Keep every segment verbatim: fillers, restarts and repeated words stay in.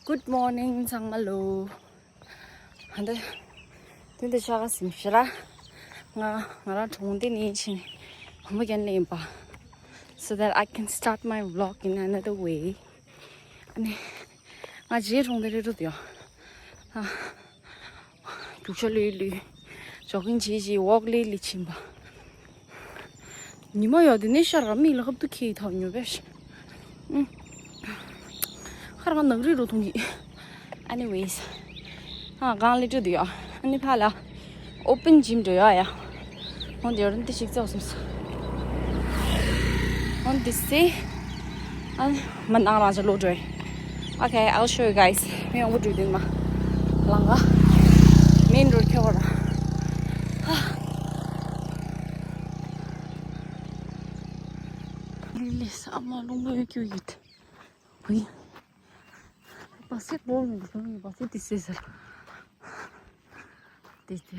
Good morning ཚང་མ་ལོ། ཧ་འདི་དེ་འདི་ཆ་ག་སིམ་ཤི་ར། ང་ང་རང་གྲོང་སྡེ་ནས་ཕྱིན་ནས་བུ་མོ་རྒན་ལས་ཡིན་པ། So that I can start my vlog in another way. ཨ་ནི་ང་རྗེས་གྲོང་སྡེ་རེ་རུ་དུ་ཡོང་། རྒྱུག་ཆ་ལུས་ལུས། ཇོག་གིང་བྱེད་བྱེད་ཝོག་ལི་ལི་ཕྱིན་པ། ཉི་མ་ཡོད་དེ་ནས་ཤར་ར་མིག་ལ་ཧབ་ཏུ་ཁེལ་ཐག་ཉོ་བས། ཁར་ང་ནག་རི་རུ་ཐུང་གི། Anyways. ཨ་གང་ལི་ཏུ་དུ་ཡོད། ཨ་ནི་ཕ་ལ། Open gym འགྲོ་ཡ་ཡ། འོན་ཏེ་རིན་ཏི་ཞིག་བཙོག་སོང་སོ། འོན་ཏེ་སེ། ཨ་མ་ནང་རང་ཅ་ལོ་འགྲོ་ཡ། Okay, I'll show you guys. མི་ཡོང་བུ་འགྲོ་དུས་མ། ལང་ག main road ཁྱོད་གོ་ར། ལི་ལི་ས་མ་ལུང་མ་ཡོད་ཀྱི་ཡོད། བུ་ཡིན། Basket ball mi gittim, basket ise sir. Dete.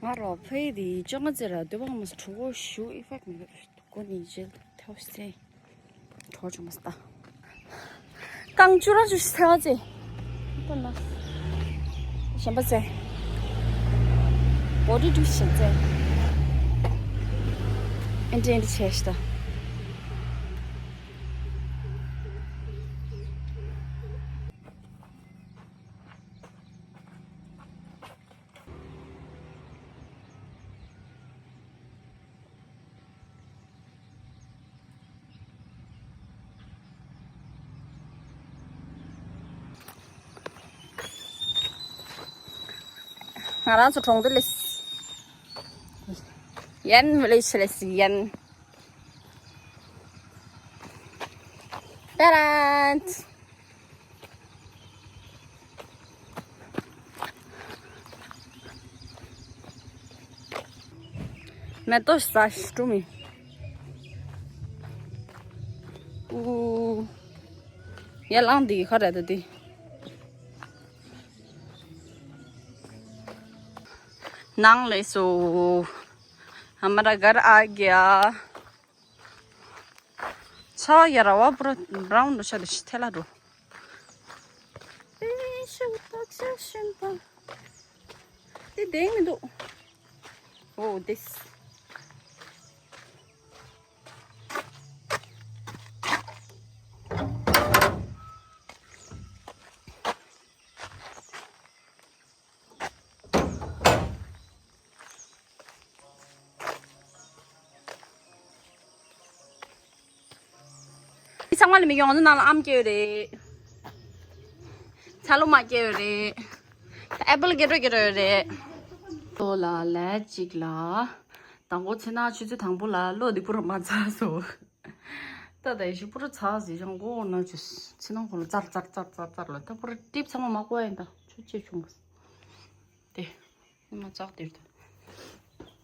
ང་རོ་ཕེ་དེ་ཅོ་ང་ཙེ་ར་དུ་བང་མ་སུ་གྲུ་གོ་ཞུ་ཨི་ཕེག་མི་གོ་ནི་ཇེལ་ཐོ་སེ་གྲོ་ཅོ་མ་སྟ། ཀང་ཅུ་ར་ཅུ་ཤི་ཐེ་བ་ཙེ། ཏོ་ན་ཞན་པ་ཙེ། བོ་ཌི་ཏུ་ཤན་ཙེ། ཨེན་ཏི་ཨེན་ཏི་ཆེ་ཤི་ད། ང་རང་ཚོ་གྲོང་སྡེ་ལས། ཡན་ཝི་ལེཇ་ལས་ཡན། ཏ་རན། མེ་ཏོག་ཟ་ཞིག་སྤྲོ་མི། ཨུ། ཡ་ལང་འདི་ཁ་རེད་དེ། ནང་ལས་སོ། ཧམ་ར་གར་ཨ་གྱ། ཚ་བ་ཡ་ར་བ་པུ་ར་བྷ་རའུན་རུ་ཆ་དེ་ཐལ་ལ་འགྲོ། དེ་ཤིན་པ་ཆ་ཤིན་པ། དེ་དེང་མི་འདུག་ཨོ་དེས། ཚང་མ་ལ་མི་ཡོང་ནང་ལ་ཨམ་སྐྱེ་ཡོད་རེད། ཚ་ལུ་མ་སྐྱེ་ཡོད་རེད། ཨེ་པལ་སྐྱེ་འགྲོ་སྐྱེ་འགྲོ་ཡོད་རེད། ལོ་ལ་ལས་གཅིག་ལ། དང་པོ་ཚེ་ན་ཆུ་ཚོད་དང་པོ་ལ་ལོ་འདི་པུ་ར་མ་ཚ་སོ། ད་ད་ཡི་ཤི་པུ་ར་ཚ་ཟི་ཞང་གོ་ན་ཆུ། ཚེ་ན་ཁོ་ལ་ཙར་ཙར་ཙར་ཙར་ཙར་ལ་ད་པུ་ར་ཏིབ་ཚང་མ་མ་གོ་ཡིན་ད་ཆུ་ཆེ་ཆུང་། དེ། མ་ཙག་དེར་ད།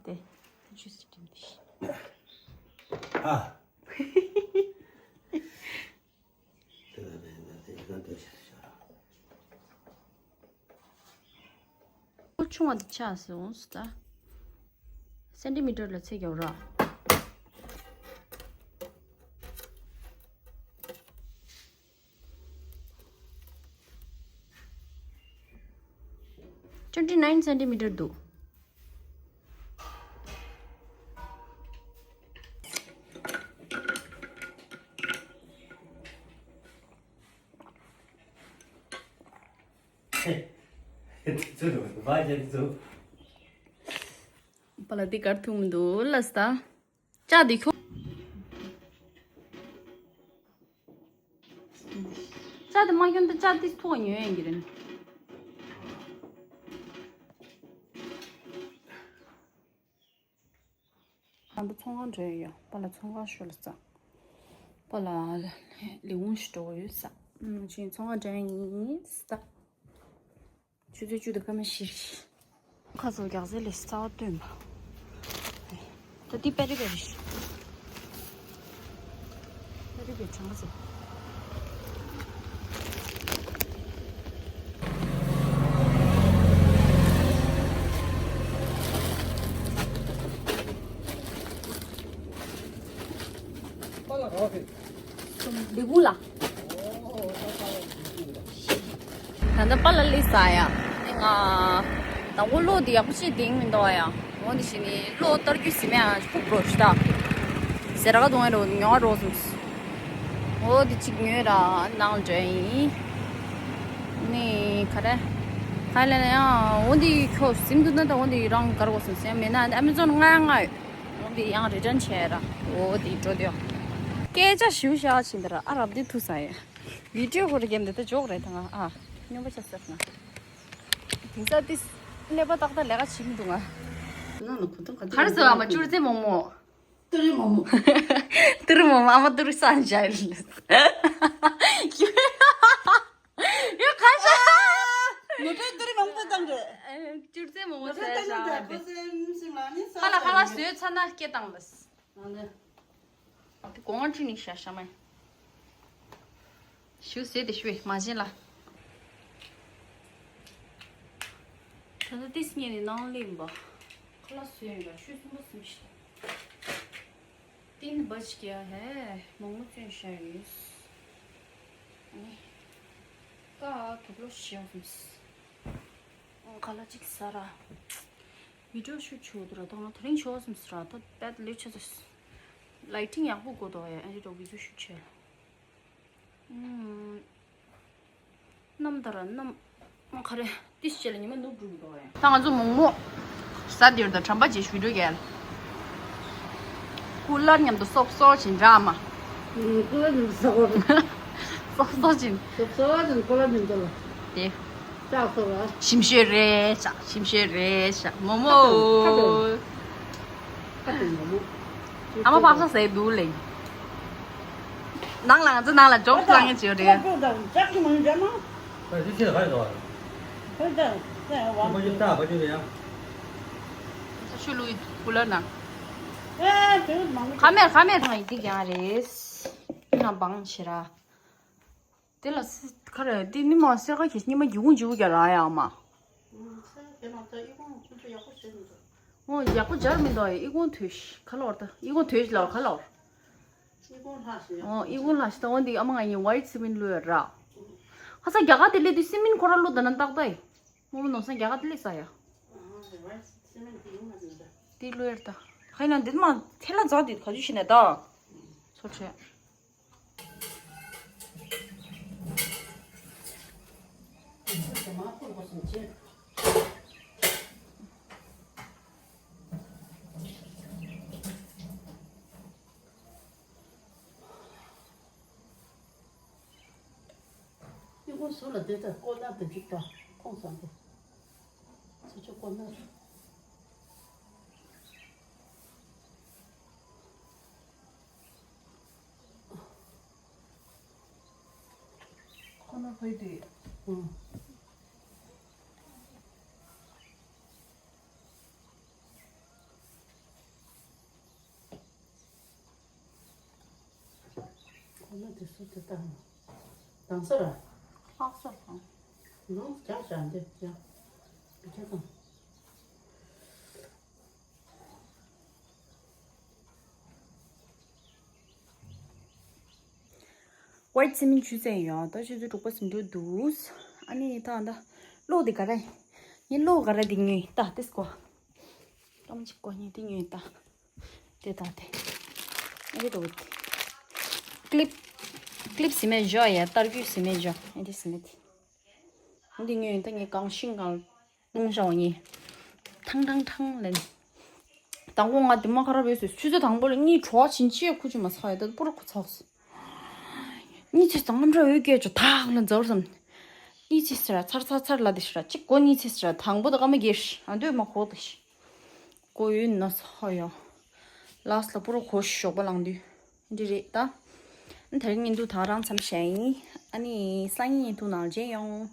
དེ། ཆུ་སི་ཏིམ་དེ། ཨ། ཁོ་ཆུང་བ་འདི་ཆགས་སོང་ད། སེན་ཏི་མི་ཊར་ལ་ཚད་རྒྱག་ར། Twenty nine centimeter འདུག་པ་ལ་འདི་གར་ཐུག་མི་འདུག་ལ་སྟ། ལྕགས་འདི་ཁྱོ། ལྕགས་འདི་མ་ཁྱོན་ཏེ་ལྕགས་འདི་ཐོག་ཉོས་ཡིན་གྱི་རེད། ང་ཚོ་ཚོང་ཁང་འགྲོ་ཡ་ཡོད། པ་ལ་ཚོང་ཁང་ཤོད་ལ་ས། པ་ལ་ལས་ཁུངས་ཤིག་འགྲོ་ཡོད་ས། ང་ཚོ་ཚོང་ཁང་འགྲོ་ཡ་ཡིན་ས། ཆུ་ཚོད་བཅུ་དང་སྐར་མ་བཞི་རེད། ཁ་སང་རྒྱག་རྩལ་ལས་རྩ་བ་སྟོན་པ། ད་འདི་པེ་རི་པེ་རི་རེད། པེ་རི་པེ་གྲང་ཟེར། ལེ་གུ་ལ། ད་ལྟ་པཱ་ལགས་སླེབས་ཚར་ཡ། ཨེ་ང་། དང་པོ་གློག་འདི་ཡག་པོ་ཅིག་ལྡིང་མི་འདུག་ཡ། འོ་འདི་བྱས་ནས་གློག་བསྟར་རྒྱུ་ཟིན་མེད་ཨ་ཁུག་འགྲོ་ཞིག་ད། ཟེར་ག་གཏོང་ཡ་རོ་ཉོ་ག་འགྲོ་སོང་། འོ་འདི་གཅིག་ཉོས་ར་ནང་འདྲ་ཡིན། ནི་ག་རེ། ག་ལ་ལ་ཡང་འོ་འདི་ཁྱོད་ཟིན་འདུག་ན་ད་འོ་འདི་རང་གར་གོ་སོང་ཟེར་མེད་ན་ཨ་མེ་ཛོན་ང་ཡང་ང་ཡོད། འོ་འདི་ཡང་རི་ཊན་བྱས་ར། འོ་འདི་འགྲོ་དེ་ཡོ། སྐད་ཆ་ཞིབ་བཤད་བྱིན་ད་ར་ཨ་རབ་འདི་ཐུག་ས་ཡ། བི་ཌིའོ་ཧོར་གེམ་འདི་ད་འཇོག་རེད་ད་ང་ཨ། སྨྱོན་པ་ཆ་ཟེར་ན། དེང་སང་ཏིས་ཀླད་པ་ཏག་ཏག་ལས་ཀ་བྱེད་མི་འདུག་ང་། ནང་ལ་གོ་ཐོང་ག་ག་རེ་ཟེར་བ་མ་ཅུར་རྩེ་མོག་མོག་ཏུ་རི་མོག་མོག་ཏུ་རི་མོག་མོག་ཨ་མ་ཏུ་རི་སང་ཇ་ལི། ཡོ་ཁ་ཤ། ནོ་ཏུ་རི་མོག་མོག་ཏུ་བཏང་རེད། ཅུར་རྩེ་མོག་མོག་ཟེར་ཤག་ཨ་མ་པེ། ཁ་ལ་ཁ་ལ་ཟོས་ཚར་ན་སྐད་བཏང་ལ། ཨ་ནི། དེ་གོང་བ་ཁྲུས་ནི་ཤ་ཤ་མ། ཞུ་ཟེར་དེ་ཞུ་མ་བྱིན་ལ། ད་ལྟ་ཏིས་ཉེ་ནས་ནང་ལེན་པ། ཁ་ལག་བཟོས་ཡོད་ར་ཤུ་སུམ་པ་སུམ་ཤི། ཏིན་བ་ཅི་ཀྱ་ཧེ་མོག་མོག་བཙོན་ཤ་ཡོད། ཨ་ནི། ཀ་དུག་ལོ་ཤི་ཡོང་སུམ། ཁ་ལག་ཅིག་ཟ་ར། བི་ཌིའོ་ཤུ་ཆུ་དུ་ར་དང་ལ་དེ་རིང་ཆོག་སུམ་ཟ་ར་ད་པད་ལེ་ཆ་ཟ། ལའི་ཊིང་ཡག་པོ་དགོས་དོ་ཡ་ཨ་ནི་རོ་བི་ཌིའོ་ཤུ་ཆེ་ལ། ཨུམ། གནམ་ད་ར་གནམ། ཨ་ག་རེ། ཏིས་བྱས་ལ་ཉི་མ་ནུབ་འགྲོ་གི་འདུག་ཡ། ད་ང་ཚོ་མོག་མོག་ཟ་དེར་དང་དྲན་པ་བརྗེད་ཞུ་འགྲོ་རྒྱལ། ཀུ་ལར་མཉམ་དུ་སོབ་སོབ་བྱིན་འདྲ་མ། ཀུ་ལར་མཉམ་དུ་སོབ་སོབ། སོབ་སོབ་བྱིན། སོབ་སོབ་བྱིན་ཀུ་ལར་མཉམ་དུ་ལ། དེ། ལྕགས་སོབ་ལ། ཞིམ་ཤོས་རེད་ཤག་ཞིམ་ཤོས་རེད་ཤག་མོག་མོག་ཁ་དོག་ཁ་དོག་མོག་མོག་ཨ་མ་ཕག་ཤ་ཟས་འདུག་ལེ། ནང་ལ་ང་ཚོ་ནང་ལ་ཇོབ་སི་ལང་ངེ་བྱེད་རེད། ད་ཅི་ཁྱེད་ལ་ཁ་ཡོད་ད། ཁ་ཡོད་ད། ཁ་ཡོད་ད། ཁ་ཡོད་ད། ཤུ་ལུ་ཡི་ཀུ་ལར་ནང་། ཨེ་དེ་མང་། ཁ་མེར་ཁ་མེར་ཐང་ཡི་ཏིག་ཡང་རེད། ཡང་བང་ཞེ་ར། དེ་ལ་སི་ཁ་རེད་དེ་ནི་མ་སེ་ཁ་གི་སྙེ་མ་རྒྱུ་གུང་རྒྱུ་གུ་རྒྱ་ར་ཡང་མ། ཨོ་ཡག་པོ་སྦྱར་མི་འདུག་ཨེ་ཨི་ཀོང་དོད་ཤི་ཁ་ལོར་ད་ཨི་ཀོང་དོད་ཤི་ལོར་ཁ་ལོར། ཨི་ཀོང་ལྷག་ཤི་ཡ། ཨོ་ཨི་ཀོང་ལྷག་ཤི་ད་འོན་ཏེ་ཨ་མ་ང་ཡིན་ཝའིཊ་སི་མིན་བླུགས་ཡ་ར། ཁ་ས་རྒྱ་གར་དེ་ལས་དུས་སི་མིན་ཁོ་ར་བླུགས་ད་ན་ཏག་ཏག་ཡིན། རྨོ་མོ་ནོར་སང་རྒྱ་གར་དེ་ལས་ས་ཡ། དེ་བླུགས་ཡ་ར་ད། ཁ་ཡིན་ན་འདི་མ་ཐེ་ལ་རྫ་དེ་ག་ཅུ་ཤི་ནས་ད། ཚོ་ཆེ། ཨི་ཁུང་ཟུར་ལ་བསྡད་ད་ཀོ་ན་དེ་འཇིག་ད་ཁོང་ཚང་དེ། ཚེ་ཆོ་ཀོ་ན། ཁོ་ན་ཕ་ཡི་དེ། ཨུ། ཁོ་ན་དེ་སུ་དེ་ལྟ་ཧང་། དང་ས་ར། ལྷག་ས་དང་། ནང་རྒྱག་བྱ་འདི་རྒྱག་བི་ཁྱེད་དང་། ཝའིཊ་སི་མིན་ཆུ་ཚན་ཡོད། ད་ཆུ་ཚན་དྲུག་པ་ཟིན་འགྲོ་འདུག་ཨ་ནི་ད་ད་གློག་དེ་ག་རེ། ངའི་གློག་ག་རེ་དེ་ཉོས་ད་ཏིས་གོ་ཀམ་ཅིག་གོ་ངས་དེ་ཉོས་ད། དེ་ད་དེ། ཨེ་རེད་འདུག་ཀི་ལིབ། ཀི་ལིབ་ཟིན་མེད་འཇོག་ཡ་ཏར་རྒྱུ་ཟིན་མེད་འཇོག་ཨེ་འདི་ཟིན་མེད་དེ། འདི་ཉོས་ཡིན་ད་ངས་གང་ཤིང་གང་བཏུང་བཞག་ངས། ཐང་ཐང་ཐང་ལན། དང་པོ་ང་དེ་མ་ཁ་ར་བས་སུ་ཆུ་ཚོད་དང་པོ་ལ་གཉིད་བྲོ་བ་ཕྱིན་ཆད་ཁུ་ཆུ་མ་ཚ་ཡ་ད་པུ་ར་ཁུ་ཚགས་སུ། གཉིད་ཚེ་དང་ལམ་འདྲ་འོད་སྐད་ཅོ་ཐག་ལ་འཛར་བསམ། གཉིད་ཚེ་སི་ར་ཚར་ཚར་ཚར་ལ་དེ་ཤི་ར་གཅིག་གོ་གཉིད་ཚེ་སི་ར་དང་པོ་ད་ཀ་མ་གེར་ཨ་འདོད་མ་གོ་དེ་ཤི། གོ་ཡོད་ན་ཚ་ཡ། ལགས་ལ་པུ་ར་གོ་ཤི་ཞོགས་པ་ལངས་དུས། འདི་རེད་ད། དེ་རིང་ཉིན་དུ་ད་རང་མཚམས་བཞག་ཡིན། ཨ་ནི་སང་ཉིན་ཉིན་དུ་ནང་མཇལ་ཡོང་།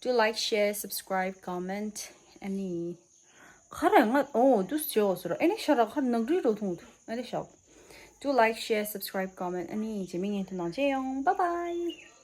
Do like, share, subscribe, comment. ཨ་ནི། ཁ་ར་ང་ཨོ་དུས་བྱེའོ་ཟེར་རོ། ཨ་ནི་ཤ་ར་ཁ་ནག་རི་རོ་ཐུང་དུ། ཨ་ནི་ཤ། Do like, share, subscribe, comment. ཨ་ནི་རྗེས་མའི་ཉིན་ཐུན་ནང་མཇལ་ཡོང་། Bye bye.